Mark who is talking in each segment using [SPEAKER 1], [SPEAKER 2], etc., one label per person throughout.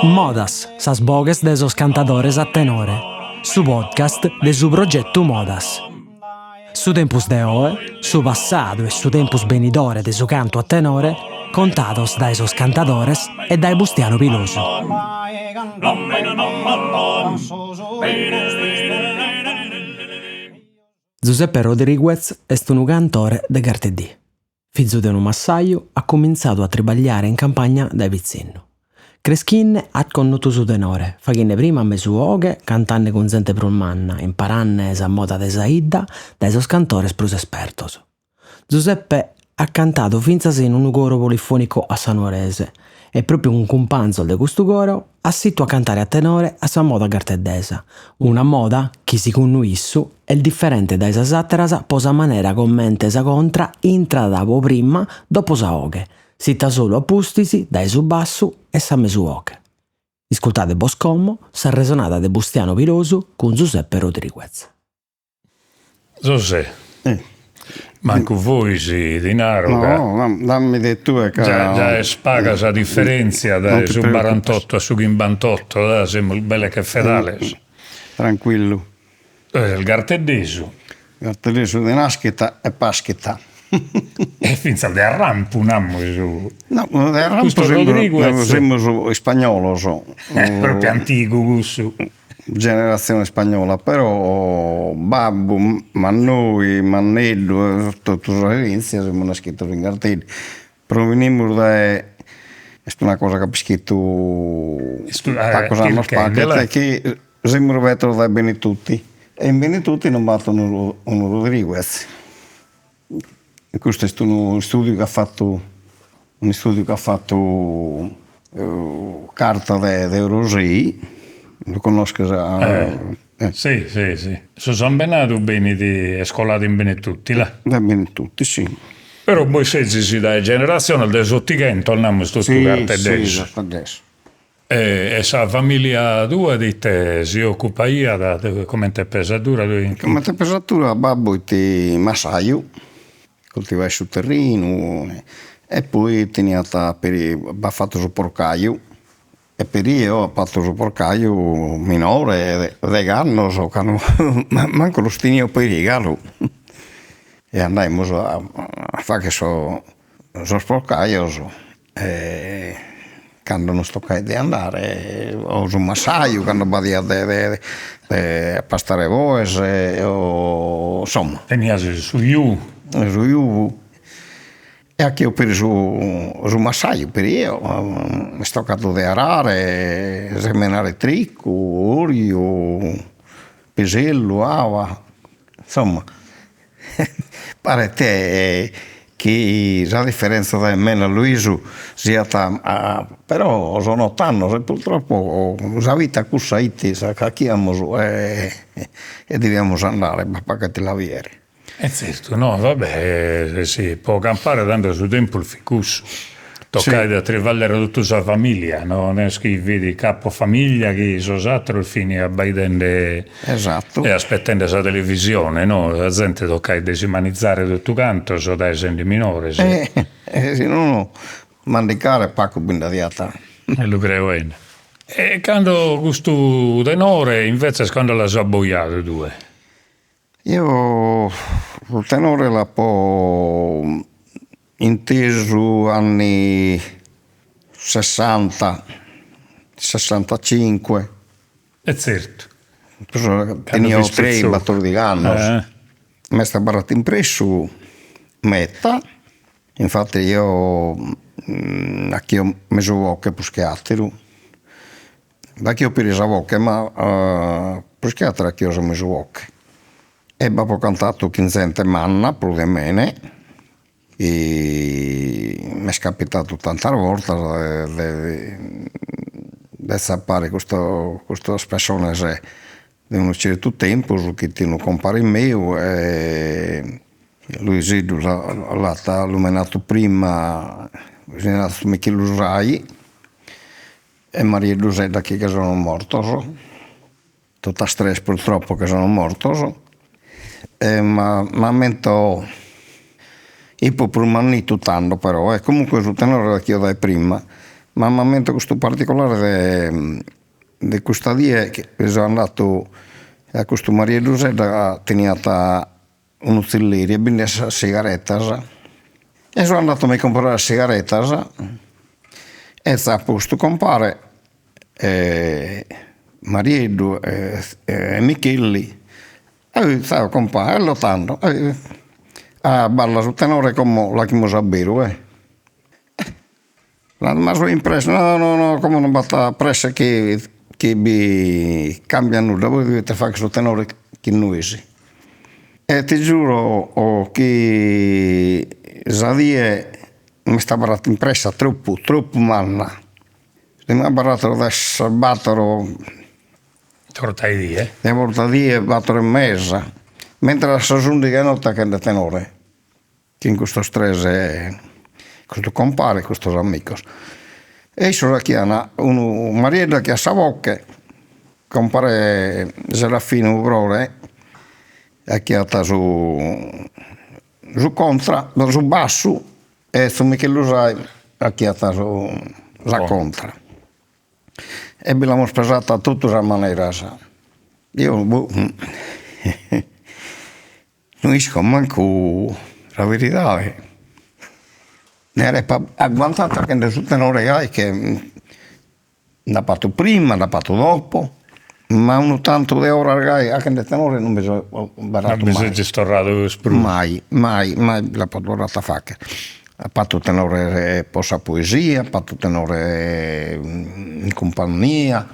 [SPEAKER 1] Modas, sas boghes de sos cantadores a tenore, su podcast de su progetu Modas. Su tempus de oe, su passadu e su tempus benidore de su cantu a tenore contados dae sos cantadores e dae Bustianu Pilosu. Zuseppe Rodriguez est unu cantore de Garteddì. Fizu de unu massaju, at cumintzadu a tribagliare in campagna dae pitzinnu. Creschinne at connotu su tenore, faghende prima mesu 'oghe, cantande cun zente prus manna, imparande sa moda de sa 'idda dae sos cantores prus espertos. Zuseppe at cantadu fintzas in unu coro polifònicu a sa nuorese e pròpiu cun cumpanzos de custu coro at situ a cantare a tenore a sa moda garteddesa, una moda chi segundu issu est diferente dae sas àteras po sa manera comente sa contra intrat po prima dopo sa 'oghe, sita solu a pustis dae su bassu e sa mesu 'oghe. Iscultade bos como s'arresonada de Bustianu Pilosu cun Zuseppe Rodriguez.
[SPEAKER 2] Zosè, mancu vois ti naro ca.
[SPEAKER 3] No, dammi de tue ca.
[SPEAKER 2] Già già est paga sa differentzia dae su barantotto a su chimbantotto, da semus belle che fedales.
[SPEAKER 3] Tranquillu.
[SPEAKER 2] Tue ses garteddesu.
[SPEAKER 3] Garteddesu de naschita e paschita.
[SPEAKER 2] E fintzas de arrampu, namus.
[SPEAKER 3] No, de arrampu semus semus ispagnolos.
[SPEAKER 2] Propriu antigu cussu.
[SPEAKER 3] Generatzione ispagnola, però babbu, mannoi, manneddu, totu sa erenzia semus naschidos in Garteddi, provenimus dae, est una cosa chi apo iscritu pagos annos faghet, chi semus bennidos dae Benetutti e in Benetutti non b'at unu unu Rodriguez, custu est unu istudiu chi at fatu unu istudiu chi at fatu Carta de de Orosei, lu connosches
[SPEAKER 2] a Si si si, su sambenadu benit est coladu in Benetutti là.
[SPEAKER 3] Dae Benetutti si.
[SPEAKER 2] Però bois sezis dae generatziones de s'otighentos namus totu garteddesos.
[SPEAKER 3] Si si garteddesos.
[SPEAKER 2] E sa familia tua de ite si ocupaiat, comente pesadura?
[SPEAKER 3] Comente pesadura babbu 'it massaju, coltivaiat su terrinu e poi teniat peri, b'at fatu su porcaju e peri eo apo fatu su porcaju minore degh'annos ca no mancu los tenio peri galu e andaimus a fagher sos sos porcajos E cando nos toccait de andare, o su massaju cando b'aiat de de de pastare boes o insomma.
[SPEAKER 2] Tenias su jugu.
[SPEAKER 3] Su jugu e 'achio peri su su massaju peri eo, m'est toccadu de arare, semenare trigu, orju, pisellu, aba, insomma Paret chi sa differenza dae mene a Luisu siat però sono ott'annos e purtroppo sa vita cussa 'it sa chi 'achiamus e e deviamus andare, b'at pagu a ti la biere.
[SPEAKER 2] E zertu, no va be' si po campare tando su tempus fit cussu Toccait a tribagliare totu sa familia, no est chi fit capo familia chi sos atteros fin abbaidende
[SPEAKER 3] Esattu.
[SPEAKER 2] e aspettende sa televisione, no, sa zente toccait de si manizare totu cantos dae sende minores.
[SPEAKER 3] E si nono mandicare pagu bi nd'aiat.
[SPEAKER 2] E lu creo 'ene. E cando custu tenore inveces cando l'as abbojadu tue?
[SPEAKER 3] Eo su tenore l'apo intesu anni sessanta, sessantacinque.
[SPEAKER 2] E zertu.
[SPEAKER 3] Tenio treighi battordigh'annos, m'est abarratu impressu meta, infatti eo 'achio mesu 'oche prus che atteru B'achio peri sa 'oche ma prus che atteru 'achio sa mesu 'oche e b'apo cantatu chin zente manna prus de mene, m'est capitadu tantas bortas de de zappare custo custas pessones de unu certu tempus chi 'it unu compare meu e Luiseddu l'at lumenatu prima, si narat Michelu Usai e Marieddu Sedda chi che sono mortos, totas tres purtroppo che sono mortos, e m'ammento. Ipo prus mannitu tando però e comunque su tenore l'achio dae prima, ma m'ammento custu particolare de de custa die chi so andadu a custu Marieddu Sedda teniat unu zilleri e bendiat sas sigarettas e so andadu a mi comporare sas sigarettas e zapo custu compare Marieddu e Michelli, zau compa' ello tando, a balla su tenore como l'aghimus abberu e Ma so in presse, no no no como non b'at presse chi chi bi cambiat nudda, bois devides fagher su tenore chin nois. E ti giuro chi sa die m'est abarrada impressa troppu troppu manna, semus abarrados dae sas battor
[SPEAKER 2] Bortaedie.
[SPEAKER 3] De bortadie, battor e mesa, mentras a sas undighi 'e notte achende tenore chin custos tres, custu compare e custos amigos. E issos achian unu Marieddu achiat sa boche, compare Serafinu Frore achiat su su contra, su bassu e tziu Micheli Usai achiat su sa contra. E bi l'amus pesata a totu sas maneras, eo boh No isco mancu sa veridade, apo agguantadu faghende su tenore gai che nd'apo 'atu prima, nd'apo 'atu dopo, ma unu tantu de oras gai faghende tenore non bi so abarradu
[SPEAKER 2] mai. Non bi sezis torrados prus.
[SPEAKER 3] Mai, mai, mai l'apo torradu a fagher. Apo 'atu tenore pro sa poesia, apo 'atu tenore in cumpagnia,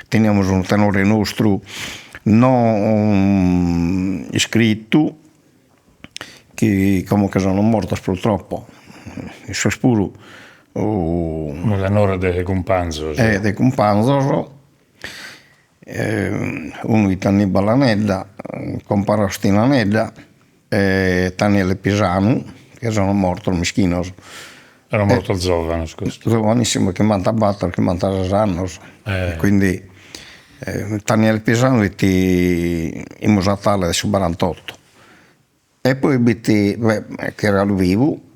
[SPEAKER 3] teniamus unu tenore nostru no iscritu, chi como che sono mortos purtroppo, issos puru
[SPEAKER 2] Unu tenore de cumpanzos.
[SPEAKER 3] De cumpanzos, unu fit Annibale Anedda, compare Austinu Anedda e Taniele Pisanu, che sono mortos mischinos.
[SPEAKER 2] Sono mortos zovanos custos.
[SPEAKER 3] Giovanissimo, chimbantabattor, chimbantases annos, e quindi Taniele Pisanu fit in Musatale de su barantotto e poi bi fit, che est galu vivu,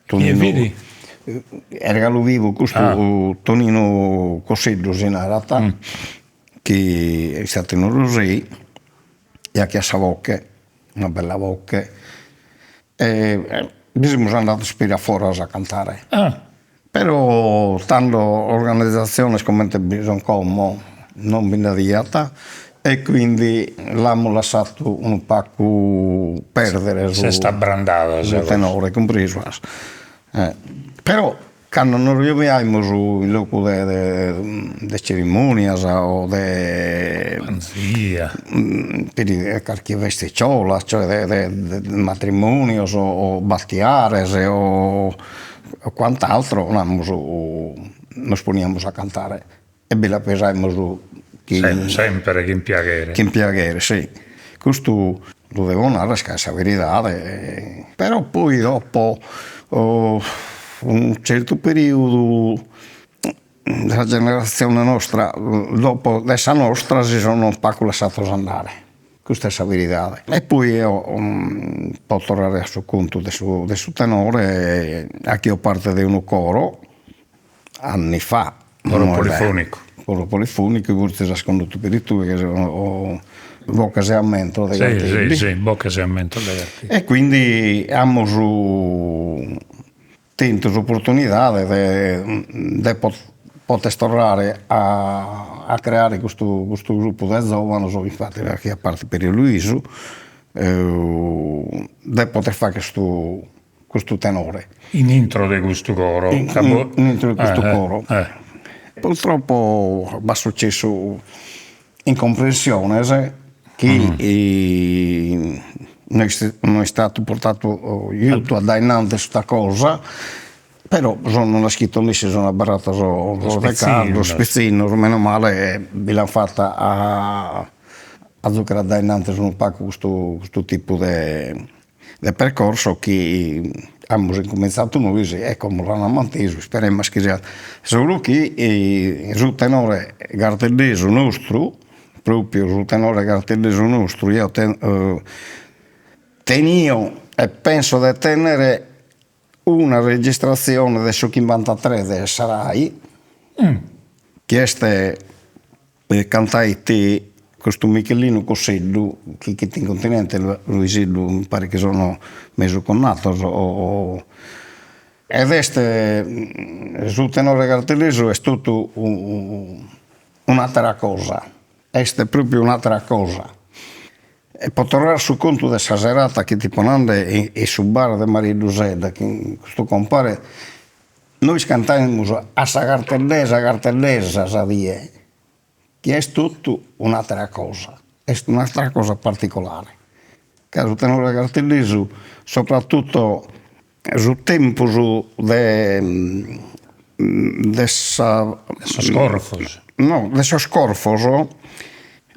[SPEAKER 2] Chie fit?
[SPEAKER 3] Est galu vivu custu Toninu Cosseddu si narat, chi istat in Orosei e achiat sa boche, una bella boche, e bi semus andados peri a foras a cantare. Però tando organizatziones comente bi sun como non bi nd'aiat e quindi l'amus lassadu unu pagu perdere
[SPEAKER 2] su S'est abrandada
[SPEAKER 3] sa cosa. tenore, cumpresu as. Però cando nos jobiaimus in logu de de tzerimonias o de
[SPEAKER 2] Anzia.
[SPEAKER 3] Peri carchi festicciola, cioè de de matrimonios o battiares o quant'altro namus nos poniamus a cantare e bi la pesaimus
[SPEAKER 2] chin Sempre chin piaghere.
[SPEAKER 3] Chin piaghere, si. Custu lu devo narrer ca est sa veridade, però poi dopo unu certu periodu sa generatzione nostra, dopo de sa nostra si sono unu pagu lassados andare, custa est sa veridade. E poi eo po torrare a su contu de su de su tenore achio parte de unu coro anni fa.
[SPEAKER 2] Coro polifonicu.
[SPEAKER 3] Coro polifonicu, fortzis as connotu peri tue che Boches e ammentos
[SPEAKER 2] de Garteddi. Si, si, Boches e ammentos de
[SPEAKER 3] Garteddi. E quindi amus tentu s'oportunidade de de poter torrare a a creare custu custu gruppu de zovanos, infatti faghiat parte peri Luisu, de poter fagher custu custu tenore.
[SPEAKER 2] In intro de custu coro.
[SPEAKER 3] In intro de custu coro. Purtroppo b'at successu incomprensiones chi no est no est istadu portadu jutu a dae innanti custa cosa, però sono naschidos nessi sun abarrados sos de Carlos, pitzinnos, meno male bi l'an fata a a zuchere a dae innantis unu pagu custu custu tipu de de percorso chi amus incuminzadu nois e como l'an mantesu, isperemus chi siat, solu chi su tenore garteddesu nostru, propriu su tenore garteddesu nostru, eo tenio. E penso de tennere una registratzione de su chimbantatres de sa Rai, chi est cantait custu Michelinu Cosseddu chi ch'it in continente, Luiseddu mi paret chi sono mesu connatos o ed est su tenore gartellesu est totu un'attera cosa, est propriu un'attera cosa. E po torrare a su contu de sa serata chi ti fio nande in su bar de Marieddu Sedda chin custu compare, nois cantaimus a sa garteddesa garteddesa sa die, chi est totu un'atera cosa, est un'atera cosa particolare, ca su tenore gartellesu soprattutto su tempus de de sa
[SPEAKER 2] De sos corfos.
[SPEAKER 3] No, de sos corfos,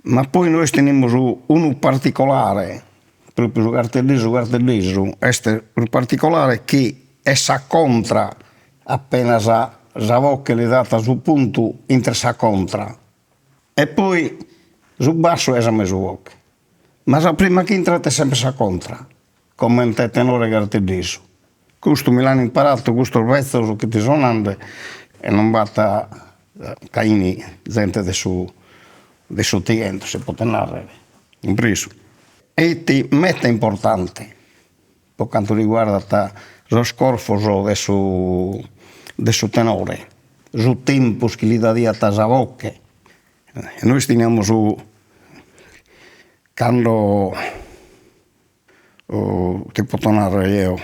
[SPEAKER 3] ma poi nois tenimus unu particolare, propriu su gartellesu gartellesu est unu particolare chi est sa contra apenas sa boche li dat su puntu intre sa contra e poi su bassu est sa mesu boche, ma sa prima chi intrat est sempre sa contra comente tenore garteddesu. Custu mi l'an imparatu custos betzos chi ti so nande e non b'at ca 'ini zente de su de s'otighentos si potet narrer, cumpresu. E 'it meta importante pro cantu riguardat sos corfos de su de su tenore, su tempus chi li dadiat sa boche. Nois teniamus cando ti poto narrer jeo,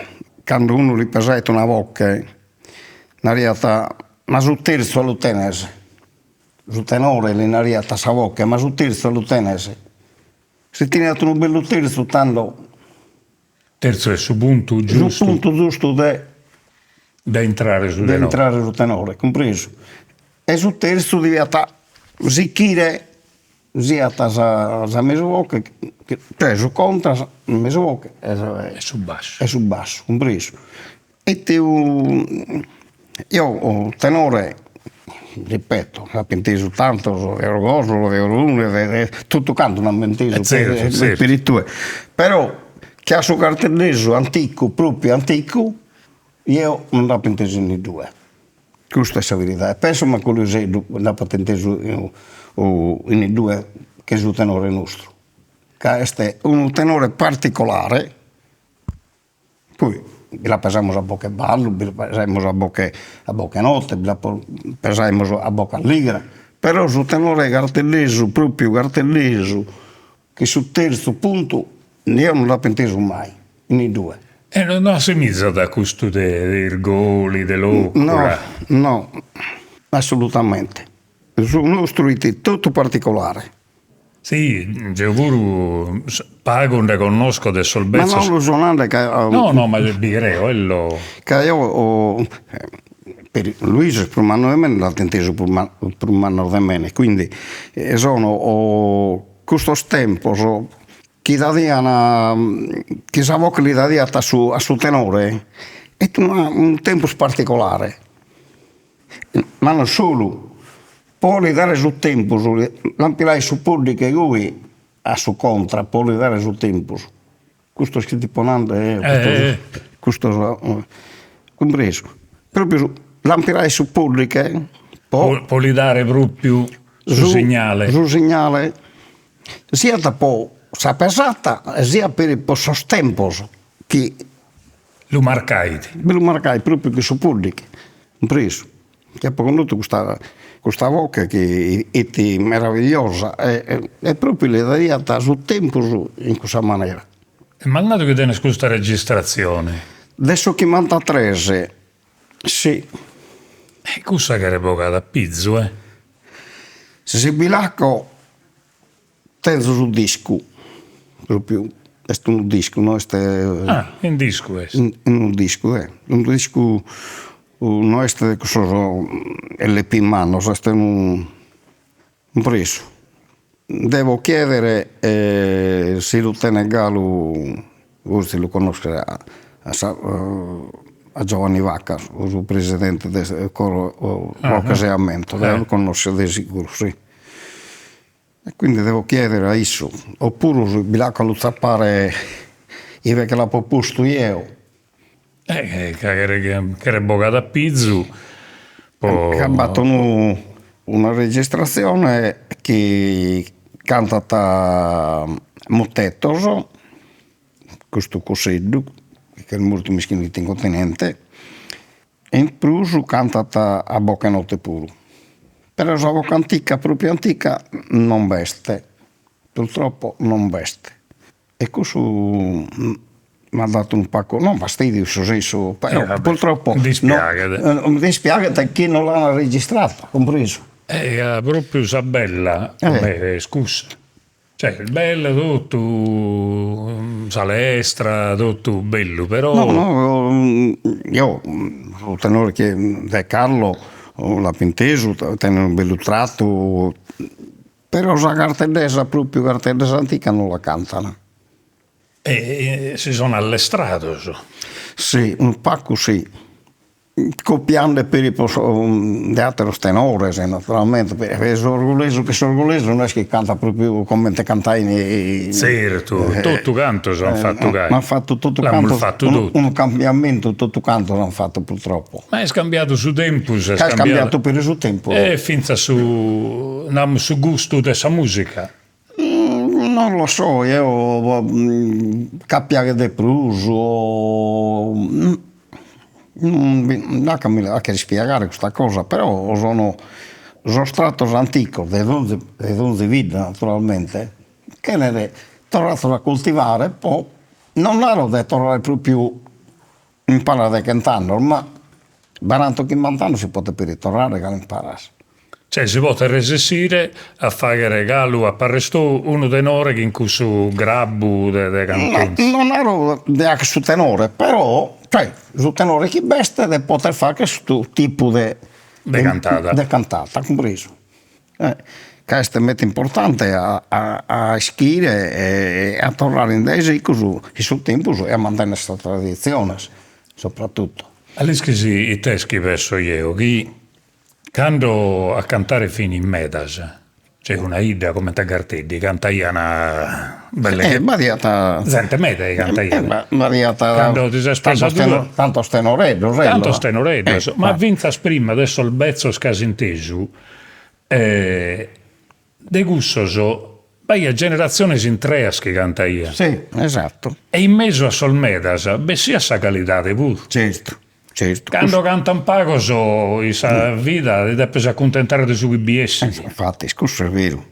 [SPEAKER 3] cando unu li pesait una boche nariat, ma su terzu a lu tenes? Su tenore li nariat a sa boche, ma su terzu a lu tenes? Si teniat unu bellu terzu tando
[SPEAKER 2] Terzu est su puntu giustu.
[SPEAKER 3] Su puntu giustu de
[SPEAKER 2] de intrare su tenore.
[SPEAKER 3] De intrare su tenore, cumpresu. E su terzu deviat sichire siat sa sa mesu 'oche, cioè su contra sa mesu 'oche
[SPEAKER 2] e su bassu.
[SPEAKER 3] E su bassu, cumpresu. Ite eo tenore, ripeto, nd'apo intesu tantos de Orgosolo, de Orune, de totu cantu nd'apo intesu peri tue, però che a su gartellesu anticu, propriu anticu, jeo non nd'apo intesu in niddue, custa est sa veridade, penso mancu Luiseddu nd'apat intesu in niddue che su tenore nostru, ca est unu tenore particolare Poi bi la pesamus a boche 'e ballu, bi la pesamus a boche a boche 'e notte, bi la pesaimus a boche alligra, però su tenore gartellesu, propriu gartellesu, chi su terzu puntu jeo non l'apo intesu mai, in niddue.
[SPEAKER 2] E no assimizat a custu de Irgoli, de Locula?
[SPEAKER 3] No, no, assolutamente. Su nostru 'it totu particolare.
[SPEAKER 2] Si, jeo puru pagu nde connosco de sos betzos.
[SPEAKER 3] Ma no lu so nande ca.
[SPEAKER 2] No no, ma bi creo, ello.
[SPEAKER 3] Ca eo peri Luisu est prus mannu de mene, l'at intesu prus prus mannos de mene, quindi sono custos tempos chi dadian chi sa boche li dadiat a su a su tenore, est unu tempus particolare Ma non solu, po li dare su tempus, l'ampilait su poddighe goi a su contra, po li dare su tempus. Custos chi ti fio nande eo, custos, custos cumpresu, propriu l'ampilait su poddighe
[SPEAKER 2] po po li dare propriu su signale.
[SPEAKER 3] Su signale, siat po sa pesata e siat peri po sos tempos chi
[SPEAKER 2] Lu marcait.
[SPEAKER 3] Bi lu marcait propriu chin su poddighe, cumpresu, chi apo connotu custa custa boche chi 'it meravigliosa e e propriu li daiat su tempus in cussa manera.
[SPEAKER 2] E m'as nadu chi tenes custa registratzione.
[SPEAKER 3] De su chimbantatres, si.
[SPEAKER 2] E cussa cheret bogada a pizu eh.
[SPEAKER 3] Si bi l'aco Tenzo su discu, propriu, est unu discu, no est.
[SPEAKER 2] Ah, in discu est.
[SPEAKER 3] In unu discu, eh, unu discu no est de cussos LP mannos, est unu cumpresu. Devo chiedere si lu tenet galu, forsis lu connoschet a sa a Giovanni Vacca, su presidente de su coro Boches e Ammentos, lu connoschet de siguru, si E quindi devo chiedere a issu, oppuru si bi l'aco a lu tzapare Ive che l'apo postu jeo.
[SPEAKER 2] Eh ca cheret cheret bogadu a pizu po.
[SPEAKER 3] Ca b'at unu una registratzione chi cantat mutetos, custu Cosseddu, chi est mortu mischinu fit in continente, e in prus cantat a boche 'e notte puru, però sa boche antica propriu antica non b'est, purtroppo non b'est E cussu m'at datu unu pagu, non fastidiu in su sensu, però purtroppo
[SPEAKER 2] dispiaghet,
[SPEAKER 3] mi dispiaghet chi non l'an registrata, cumpresu.
[SPEAKER 2] E ca propriu sa bella po mei est cussa, cioè est bella totu, sa lestra, totu bellu, però.
[SPEAKER 3] No no eo su tenore chi de Carlo l'apo intesu, tenet unu bellu trattu Però sa garteddesa propriu garteddesa antica non la cantan.
[SPEAKER 2] E si sono allestrados.
[SPEAKER 3] Si, unu pagu si, copiande peri po de atteros tenores naturalmente, perché s'orgolesu che s'orgolesu no est chi cantat propriu comente cantain
[SPEAKER 2] Zertu, totu cantos an fatu gai.
[SPEAKER 3] An fatu totu cantos unu cambiamentu totu cantos an fatu purtroppo.
[SPEAKER 2] Ma est cambiadu su tempus,
[SPEAKER 3] est cambiadu. cambiadu peri su tempus.
[SPEAKER 2] E fintzas su, namus, su gustu de sa musica.
[SPEAKER 3] Non lo so, eo ca piaghet de prus o a che ispiegare custa cosa, però sono sos trattos anticos de donzi de donzi bidda naturalmente, cheren torrados a coltivare po, non naro de torrare propriu In palas de chent'annos, ma baranta o chimbant'annos si potet peri torrare galu in palas.
[SPEAKER 2] Cioè si potet resessire a faghere galu a parrer tou unu tenore chin cussu grabbu de de
[SPEAKER 3] cantu. No naro de 'acher su tenore, però cioè su tenore chi b'est de poter fagher custu tipu de
[SPEAKER 2] de cantada
[SPEAKER 3] de cantada, cumpresu Ca est meda importante a a ischire e a torrare in dae segus in su tempus e a mantenner sas traditziones soprattutto.
[SPEAKER 2] A l'ischis it'est chi penso jeo, chi cando a cantare fin in medas, cioè una 'idda comente a Garteddi cantaian
[SPEAKER 3] belle b'aiat
[SPEAKER 2] zente meda chi cantaiat,
[SPEAKER 3] b'aiat
[SPEAKER 2] cando ti ses pesadu
[SPEAKER 3] tantos tenoreddos
[SPEAKER 2] tantos tenoreddos, ma finzas prima de sos bezzos chi as intesu De cussos b'aiat generatziones intreas chi cantaiant.
[SPEAKER 3] Si, esattu.
[SPEAKER 2] E in mesu a sos medas bessiat sa calidade puru.
[SPEAKER 3] Certu, certu.
[SPEAKER 2] Cando cantant pagos in sa vida ti depes acuntentare de su chi bi essit.
[SPEAKER 3] Infatis, cussu est beru.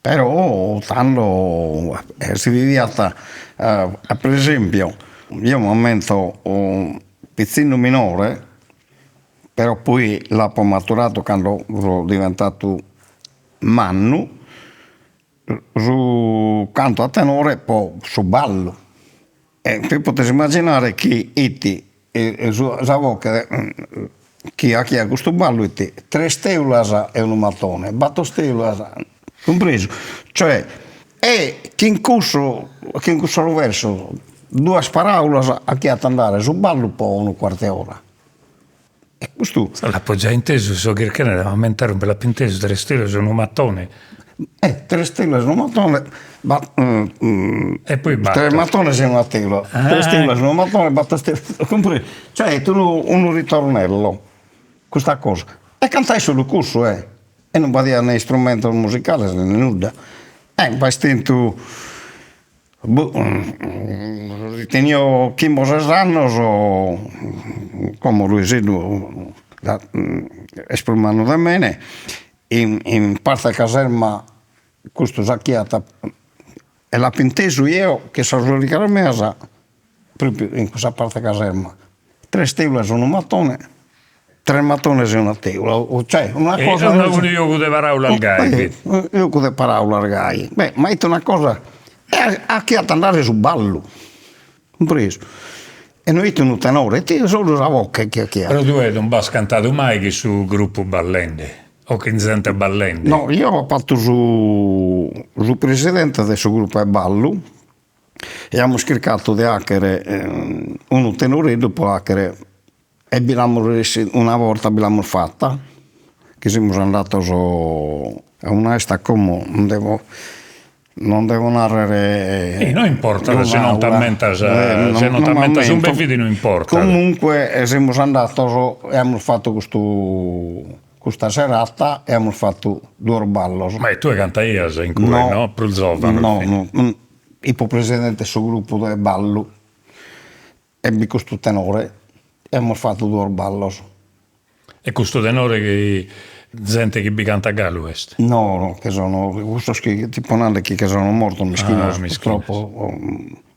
[SPEAKER 3] Però tando si viviat, per esempio, eo m'ammento pitzinnu minore Però poi l'apo maturadu cando so diventadu mannu, su cantu a tenore po su ballu, e ti podes immaginare chi 'it sa boche chi 'achiat custu ballu 'it tres teulas e unu mattone, battor teulas, cumpresu, cioè e chin cussu chin cussos versos duas paraulas 'achiat andare su ballu po unu quartu 'e ora E custu.
[SPEAKER 2] L'apo giai intesu, so chirchende de m'ammentare ube l'apo intesu, tres teulas e unu mattone.
[SPEAKER 3] Eh tres teulas e unu mattone
[SPEAKER 2] E poi
[SPEAKER 3] battor. Tres mattones e una teula, tres teulas e unu mattone, battor teulas, cumpresu, cioè est unu unu ritornello custa cosa, e cantai solu cussu eh, e non b'aiat ne istrumentos musicales ne nudda, e b'as tentu Boh tenio chimbe o ses annos, como Luiseddu est prus mannu de mene, in in parte 'e caserma custu s'achiat e l'apo intesu jeo chin sas origras meas propriu in cussa parte 'e caserma, tres teulas unu mattone Tres mattones e una teula, cioè una cosa
[SPEAKER 2] Unu giogu de paraulas gai
[SPEAKER 3] fit. Unu giogu de paraulas gai, beh ma ite una cosa e 'achiat andare su ballu, cumpresu, e no 'it unu tenore, 'it solu sa boche chi 'achiat.
[SPEAKER 2] Però tue non b'as cantadu mai chin su gruppu ballende o chin zente ballende?
[SPEAKER 3] No, eo apo fatu su su presidente de su gruppu 'e ballu e amus chircadu de 'achere unu tenoreddu pro 'achere E bi l'amus ressidu, una borta bi l'amus fata, chi semus andados a una 'esta como devo. Non devo narrer
[SPEAKER 2] E no importat si non t'ammentas, si non t'ammentas ube fit no importat.
[SPEAKER 3] Comunque semus andados e amus fatu custu custa serata e amus fatu duos ballos.
[SPEAKER 2] Ma e tue cantaias in cue, no? Prus zovanu
[SPEAKER 3] No, no, ipo presidente 'e su gruppu de ballu e bi custu tenore e amus fatu duos ballos.
[SPEAKER 2] E custu tenore chi zente chi bi cantat galu est?
[SPEAKER 3] No, no, che sono cussos chi ti apo nande chi che sono mortos mischinos, purtroppo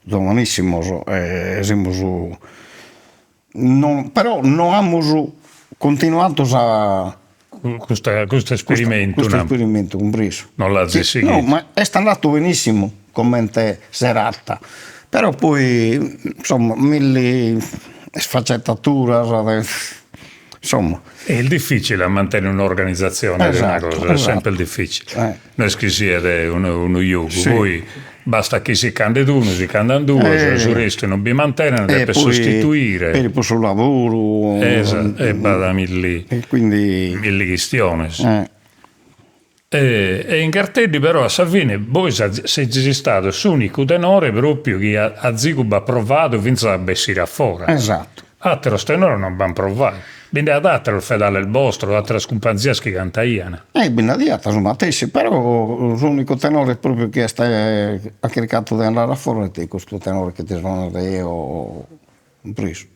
[SPEAKER 3] giovanissimos e semus non però no amus continuadu sa
[SPEAKER 2] Custa custu esperimentu
[SPEAKER 3] custu esperimentu cumpresu.
[SPEAKER 2] Non l'azis sighidu.
[SPEAKER 3] No, ma est andatu benissimu comente serata, però poi insomma milli sfaccettaturas de insomma.
[SPEAKER 2] Est difficile a mantenner un'organizatzione de una cosa, est sempre difficile, no est chi siet unu unu giogu, poi bastat chi si ch'andet unu, si ch'andan duos, su restu non bi mantenen, depes sostituire.
[SPEAKER 3] Peri pro su lavuru.
[SPEAKER 2] Esatto, e b'at milli milli chistiones. E in Garteddi però a sa fine bois sezis istados s'unicu tenore propriu chi azigu b'at provadu fintzas a bessire a fora.
[SPEAKER 3] Esatto.
[SPEAKER 2] Ateros tenores non b'an provadu. Bi nd'at ateros fedales bostros, ateras cumpanzias chi cantaian.
[SPEAKER 3] E bi nd'aiat su matessi, però s'unicu tenore propriu chi est at chircadu de andare a fora est custu tenore chi ti so nende eo cumpresu.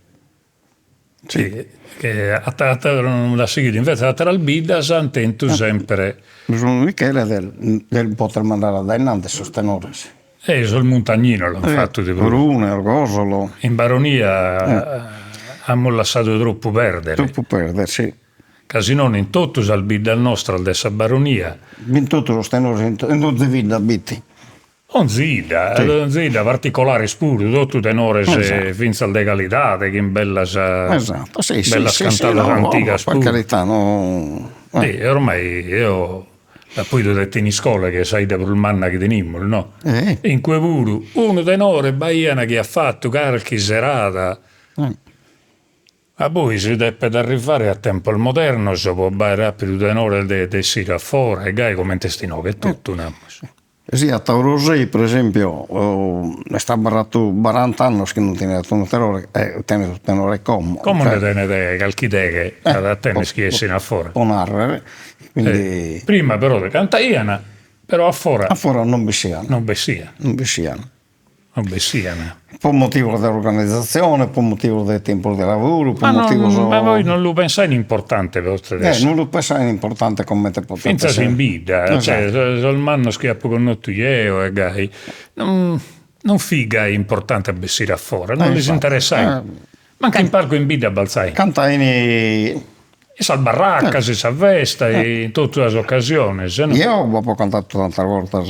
[SPEAKER 2] Sì, che ateros non l'at sighidu, invece ateras biddas an tentu sempre.
[SPEAKER 3] Su Michele de de poter mandare a dae innanti sos tenores.
[SPEAKER 2] E sos muntagninos l'an fatu de
[SPEAKER 3] prus. Orune, Orgosolo.
[SPEAKER 2] In Baronia amus lassadu tropu perdere.
[SPEAKER 3] Tropu perdere, sì.
[SPEAKER 2] Ca si nono in totu sas biddas nostras de sa Baronia.
[SPEAKER 3] Bin totu sos tenores in donzi bidda b'it.
[SPEAKER 2] Onzi 'idda, onzi 'idda particolares puru, totu tenores fintzas de calidade, chin bellas bellas cantadas antigas puru.
[SPEAKER 3] Per carità no.
[SPEAKER 2] E ormai eo l'apo 'idu de Thiniscole chi est sa 'idda prus manna chi tenimus no, in cue puru unu tenore b'aian chi at fatu carchi serada Ma poi si depet arrivare a tempos modernos po b'aer apidu tenores de de essire a fora e gai comente est inoghe etotu, namus.
[SPEAKER 3] Si a Orosei pro esempio est abarratu barant'annos chi non teniat unu tenore e tenet su tenore como.
[SPEAKER 2] Como nde tenet calchi deghe at a tenner chi essin a fora.
[SPEAKER 3] Po narrer, quindi.
[SPEAKER 2] Prima però cantaian, però a fora.
[SPEAKER 3] A fora non bessian.
[SPEAKER 2] Non bessian.
[SPEAKER 3] Non bessian.
[SPEAKER 2] Non bessian.
[SPEAKER 3] Po motivos de organizatzione, po motivos de tempus de lavuru, po motivos.
[SPEAKER 2] Ma poi non lu pensain importante
[SPEAKER 3] eh, non lu pensain importante comente
[SPEAKER 2] potet esser. Fintzas in bidda, cioè sos mannos chi apo connotu jeo e gai, non non fit gai importante a bessire a fora, non lis interessait. Mancu in palcu in bidda balzain.
[SPEAKER 3] Cantain.
[SPEAKER 2] In sas barracas, in sa festa, in totu sas ocasiones
[SPEAKER 3] no. Jeo apo cantadu tantas bortas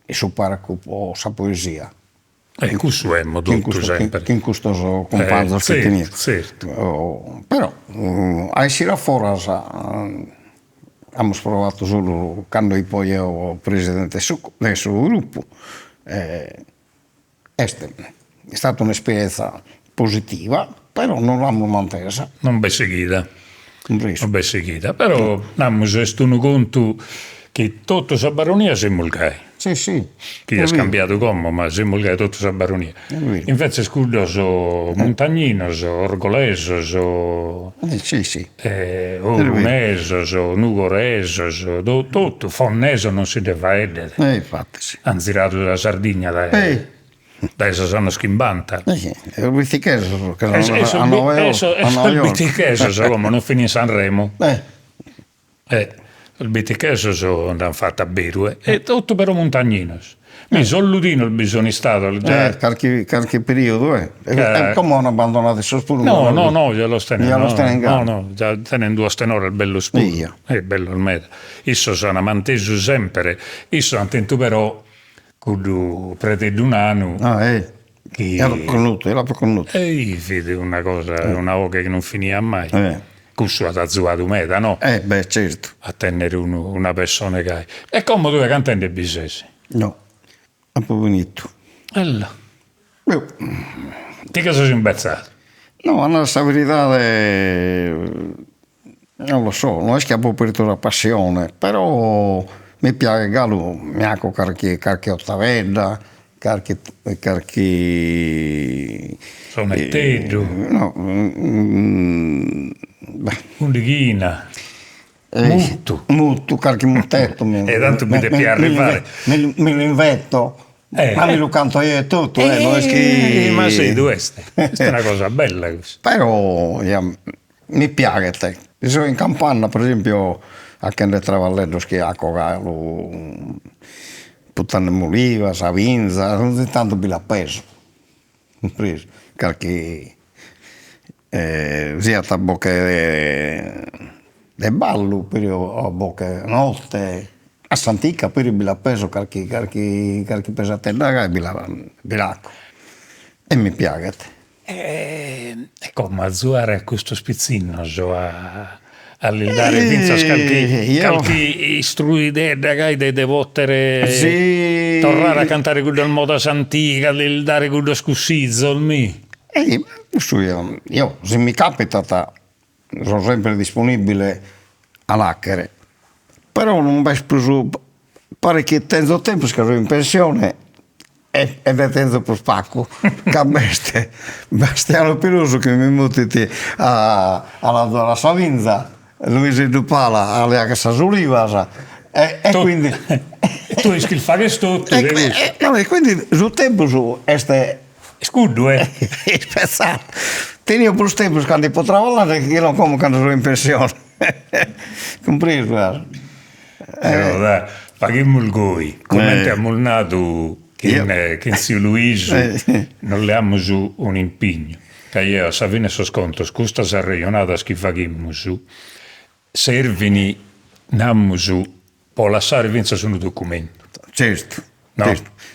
[SPEAKER 3] in su parcu po sa poesia.
[SPEAKER 2] E cussu emmo totu
[SPEAKER 3] sempre. Chin custos cumpanzos chi tenia.
[SPEAKER 2] Zertu.
[SPEAKER 3] Però a essire a foras amus provadu solu cando ipo jeo presidente de su gruppu Est istata un'esperienza positiva, però non l'amus mantesa.
[SPEAKER 2] Non b'est sighida, non b'est sighida, però namus est unu contu chi totu sa Baronia semus gai.
[SPEAKER 3] Si si.
[SPEAKER 2] Chi est cambiadu como, ma semus gai totu sa Baronia. Inveces cuddos muntagninos, orgolesos,
[SPEAKER 3] si si
[SPEAKER 2] orunesos, nugoresos, totu, fonnesos non si nde faeddet.
[SPEAKER 3] E infatis.
[SPEAKER 2] An ziradu sa Sardigna dae dae sos annos chimbanta.
[SPEAKER 3] Sos bittichesos che sono a Noa
[SPEAKER 2] E sos bittichesos como non fin in Sanremo. Eh sos bittichesos nd'an fatu a beru e totu però muntagninos. Mi sos ludinos bi sun istados
[SPEAKER 3] già. Carchi carchi periodu eh. E como an abbandonadu issos puru.
[SPEAKER 2] No no no ja los tenen. Ja los tenen galu. No no già tenen duos tenores bellos puru. E bellos meda. Issos an mantesu sempre, issos an tentu però cuddu Prededdu Nanu.
[SPEAKER 3] Ah eh. Chi. L'apo connotu, l'apo connotu.
[SPEAKER 2] E fit una cosa, una 'oghe chi non finiat mai. Cussu at azuadu meda no?
[SPEAKER 3] Eh beh certu.
[SPEAKER 2] A tennere unu una pessone gai. E como tue cantende bi ses?
[SPEAKER 3] No, apo finitu.
[SPEAKER 2] Ella. Ti che ses imbetzadu?
[SPEAKER 3] No, a narrer sa veridade non lo so, no est chi apo perdiu sa passione, però. Mi piaghet galu, mi 'aco carchi carchi ottavedda, carchi carchi
[SPEAKER 2] Sonetteddu.
[SPEAKER 3] No
[SPEAKER 2] Undighina. Muttu.
[SPEAKER 3] Muttu, carchi muttettu mi
[SPEAKER 2] E tantu bi depiat arrivare.
[SPEAKER 3] Mi l'invento, ma mi lu canto eo etotu eh, no est chi
[SPEAKER 2] Ma sedu est, est una cosa bella cussa.
[SPEAKER 3] Però ja mi piaghet, si so in campanna per esempio 'achende traballeddos chi 'aco galu, putende moliva, sa binza, onzi tantu bi la peso, cumpresu, carchi siat a boche de ballu peri o a boche 'e notte, a s'antica peri bi la peso carchi carchi carchi pesatedda gai bi la bi l'aco e mi piaghet.
[SPEAKER 2] E como azuare a custos pitzinnos a a lis dare finzas calchi calchi istruidedda gai de de poter torrare a cantare cuddas modas antigas, lis dare cuddos cussizos mi.
[SPEAKER 3] Cussu eo eo si mi capitat so sempre disponibile a l'achere, però non b'est prus, paret chi tenzo tempus ca so in pensione e e nde tenzo prus pagu, ca b'est Bastiano Pilosu chi mi mutit a a l'azuare a sa binza, Luiseddu Pala a li 'agher sas olivas e e quindi
[SPEAKER 2] Tue ischis fagher totu de
[SPEAKER 3] cussu. E quindi su tempus est
[SPEAKER 2] Est cuddu eh.
[SPEAKER 3] Ispezzadu. Tenio prus tempus cando 'ipo traballende chi non como cando so in pensione. Cumpresu as.
[SPEAKER 2] Però dai, faghimus goi, comente amus nadu chin chin tziu Luisu, nos leamus un'impignu, ca jeo a sa fine 'e sos contos custas arrejonadas chi faghimus servin, namus, po lassare finzas unu documentu.
[SPEAKER 3] Certu,
[SPEAKER 2] no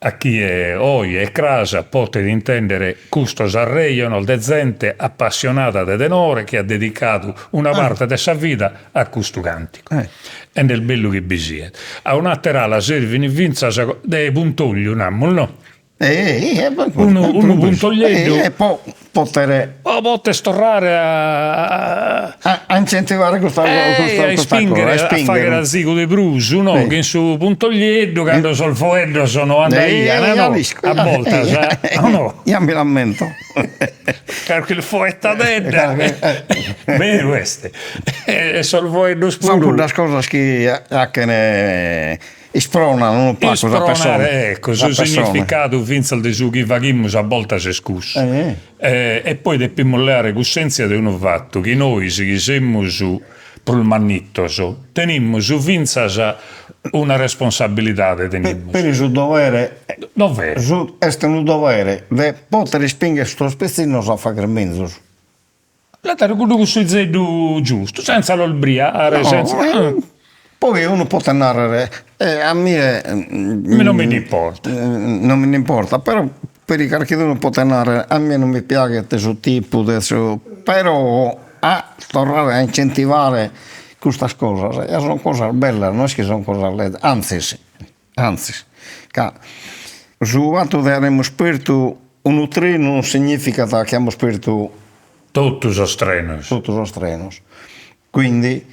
[SPEAKER 2] A chie oe e cras potet intèndere custos arrejonos de zente apassionada de tenore chi at dedicadu una parte de sa vida a custu càntigu. E nd'est bellu chi bi siet. A un'àtera ala servin fintzas de puntogliu, namus, no? Unu unu puntoglieddu.
[SPEAKER 3] E po potere.
[SPEAKER 2] Po poter torrare a.
[SPEAKER 3] A incentivare custa
[SPEAKER 2] custa a ispinghere a faghere azigu de prus no chin su puntoglieddu cando sos foeddos no andaian no a boltas o no
[SPEAKER 3] Ja mi l'ammento
[SPEAKER 2] carchi foettadedda beru est e sos foeddos puru
[SPEAKER 3] Sun cuddas cosas chi 'achen Ispronan unu pagu sa persone.
[SPEAKER 2] Ispronare, ecco, su significadu fintzas de su chi faghimus a boltas est cussu. E poi depimus leare cussèntzia de unu fatu, chi nois chi semus prus mannitos tenimus fintzas una responsabilidade tenimus.
[SPEAKER 3] Peri su dovere,
[SPEAKER 2] dovere.
[SPEAKER 3] Est unu dovere de poter ispingher sos pitzinnos a fagher menzus.
[SPEAKER 2] Lis dare cuddu cussizeddu giustu, senza los briare, senza
[SPEAKER 3] Poi unu potet narrer, e a mie
[SPEAKER 2] non mi nd'importat,
[SPEAKER 3] non mi nd'importat, però peri carchidunu potet narrer, a mie non mi piaghet su tipu de su, però a torrare a incentivare custas cosas ja sun cosas bellas, no est chi sun cosas lezas, anzis Antzis, ca su fatu de aremus pertu unu trenu non significat chi amus pertu
[SPEAKER 2] Totu sos trenos.
[SPEAKER 3] Totu sos trenos. Quindi,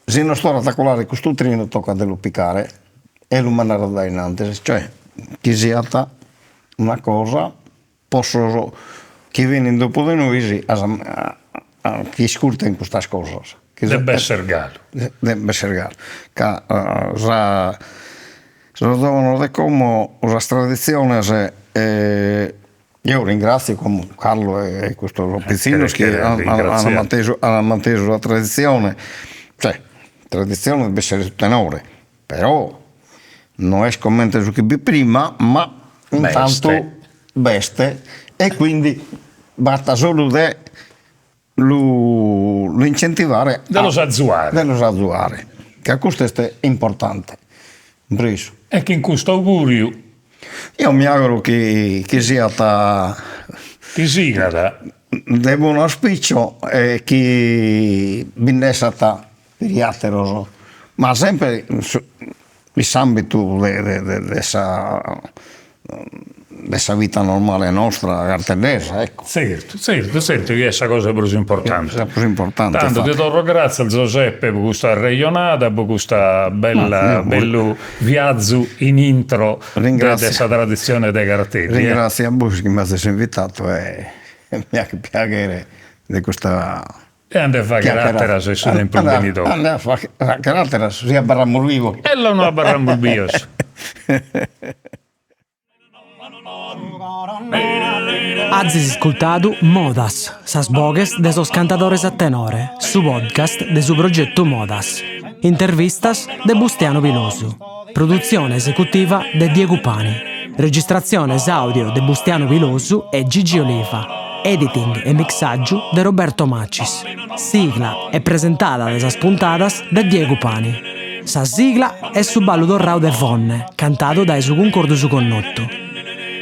[SPEAKER 3] si nos torrat a colare custu trenu tocat de lu picare e lu mandare a dae in antis, cioè chi siat una cosa po sos chi benint dopo de nois chi iscurten custas cosas.
[SPEAKER 2] De b'esser galu.
[SPEAKER 3] De b'esser galu, ca sa sos zovanos de como sas traditziones eo ringratzio como Carlo e custos pitzinnos chi an mantesu an mantesu sa traditzione, cioè traditzione devet esser su tenore, però no est comente su chi b'it prima, ma intantu b'est e quindi b'at solu de lu lu incentivare
[SPEAKER 2] de los azuare
[SPEAKER 3] de los azuare ca custu est importante cumpresu.
[SPEAKER 2] E chin custu auguriu
[SPEAKER 3] eo mi auguro chi chi siat
[SPEAKER 2] chi sigat
[SPEAKER 3] de buonu auspicio e chi bi nd'essat peri atteros ma sempre in s'ambitu de de de sa. de sa vita normale nostra garteddesa, ecco.
[SPEAKER 2] Zertu, zertu, zertu chi est sa cosa prus importante.
[SPEAKER 3] Sa prus importante.
[SPEAKER 2] Tando ti torro gratzias Zoseppe pro custa arrejonada, pro custa bella bellu viazu in intro de sa traditzione de Garteddi.
[SPEAKER 3] Ringratzio a bois chi m'azis invitadu e mi 'aghet piaghere de custa
[SPEAKER 2] E a nde fagher àteras in su tempus benidore.
[SPEAKER 3] A nde fagher àteras si abarramus vivos.
[SPEAKER 2] Ello no abarramus bios.
[SPEAKER 1] Azis iscultadu Modas, sas boghes de sos cantadores a tenore, su podcast de su progetu Modas. Intervistas de Bustianu Pilosu. Produtzione esecutiva de Diegu Pani. Registratziones àudio de Bustianu Pilosu e Gigi Oliva. Editing e mixàgiu de Roberto Macis. Sigla e presentada de sas puntadas de Diegu Pani. Sa sigla est su ballu torrau de Fonne, cantadu dae su Cuncordu Su Connotu.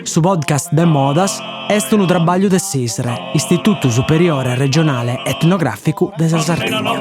[SPEAKER 1] Su podcast de Modas est unu trabagliu de s'ISRE, Istitutu Superiore Regionale Etnogràficu de sa Sardigna.